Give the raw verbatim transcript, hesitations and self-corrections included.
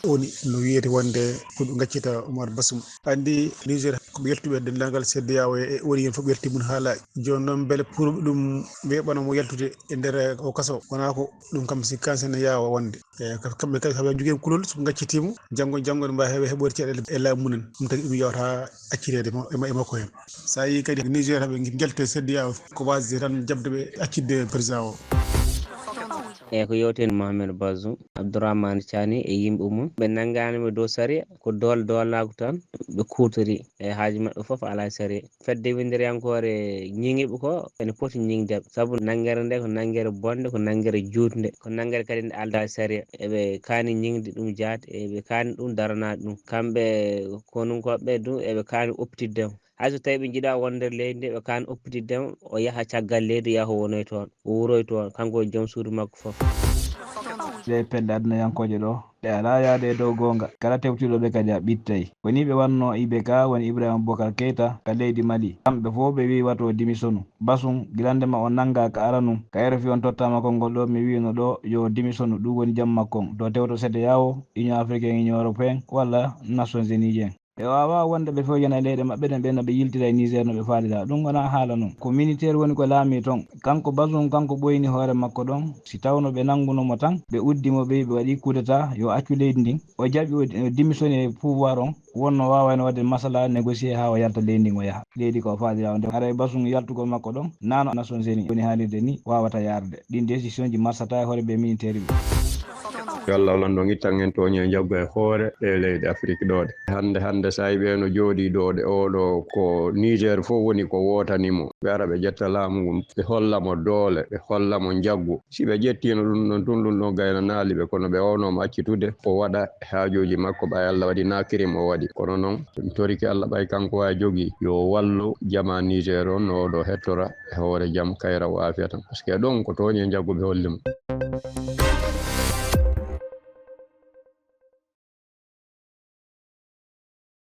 Woni no wiyete wonde ko ɓe gaccita Omar Basum. Anndi Niger ko ɓe yaltuɓe denndaangal C D A O e woni heen fof ɓe yalti mum haalaaji. Jooni noon mbele pour ɗum weeɓanoo mo yaltude e nder o kaso, wonaa ko ɗum kam si kansa ne yaawa wonde. E kamɓe kadi kamɓe njogii kulol, so ɓe gaccitiima, janngo janngo ne mbaawi heɓe heɓoyde caɗeele e laamu mumen. Ɗum tagi ɗum yawata accineede e makko heen. So a yii kadi Niger haɓe njalti C D A O ko waasde tan jaɓde ɓe accitde président o. Eyi, ko yewten Mohamed Bazoum, Abdourahmane Tiani e yimɓe mum. Ɓe nanngaani ɓe dow sariya, ko dool doolaagu tan ɓe kuutori. E haaji maɓɓe fof alaa sariya. Fedde winndiriyankoore ñiŋiɓe ko ene poti ñiŋdeɓe. Sabu nanngere nde ko nanngere bonde, ko nanngere juutnde, ko nanngere kadi nde aldaa sariya. Eɓe kaani ñiŋde ɗum jaati, eɓe kaani ɗum daranaade ɗum. Kamɓe konunkooɓe ɓe du, eɓe kaani oppitidde mo. Hay so tawii ɓe njiɗaa wonde nder leydi ndi, ɓe kaan oppitidde mo, o yaha caggal leydi, yaha o wonoy toon, o wuroy toon, kanko e joom suudu makko fof. Ɗee pelle aduna yankooje ɗo, ɗe alaa yahde e dow goonga. Kala tewtiiɗo ɓe kadi a ɓittay. Ko nii ɓe wannoo I B K, woni Ibrahima Boubacar Keita, ka leydi Mali. Kamɓe fof ɓe wii wato dimisonu. Basum, gilande ma o nanngaa ka aranum, ka R F I on tottaama konngol ɗo, mi wiino ɗo yo dimisonu, ɗum woni jam makko on. To tewto C D A O, Union Africaine, Union Européenne, walla Nations Unies en. Ɓe waawaa wonde ɓe fewjana leyɗe maɓɓe ɗen, ɓen no ɓe yiltira e Niger no ɓe faalira. Ɗum wonaa haala non. Ko militeer woni ko laamii ton. Kanko Bazoum, kanko ɓooyni hoore makko ɗon. Si tawno ɓe nannguno mo tan, ɓe uddi mo, ɓe ɓe waɗi coup d'état, yo accu leydi ndin. O jaɓi, o dimisoni e pouvoir on, wonno waawayno waɗde masala, négocier haa o yalta leydi ndin o yaha. Leydi ko o faalira o nde. Haray Bazoum yaltugol makko ɗon, naano Nations Unies woni haalirde ni, waawata yaarde. Ɗin décision ji marsata e hoore ɓe militeer ɓe. Yo Allah lanndo ngittan en tooñe njaggu e hoore ɗe leyɗe Afrik ɗo ɗe. Hannde hannde so a yi ɓe no jooɗii ɗo ɗe oɗo ko Niger fof woni ko wootani mo. Ɓe ara ɓe ƴetta laamu ngun, ɓe holla mo doole, ɓe holla mo njaggu. Si ɓe ƴettiino ɗum ɗon tun, ɗum ɗon gaynanaali ɓe, kono ɓe owno mo accitude o waɗa e haajooji makko, ɓay Allah waɗi naakiri mo o waɗi. Kono non mi torike Allah ɓay kanko wa jogii yo wallu jamaa Niger on no oɗo hettora e hoore jam kayra o aafiya tan. Par ce que ɗon ko tooñe njaggu ɓe holli mo.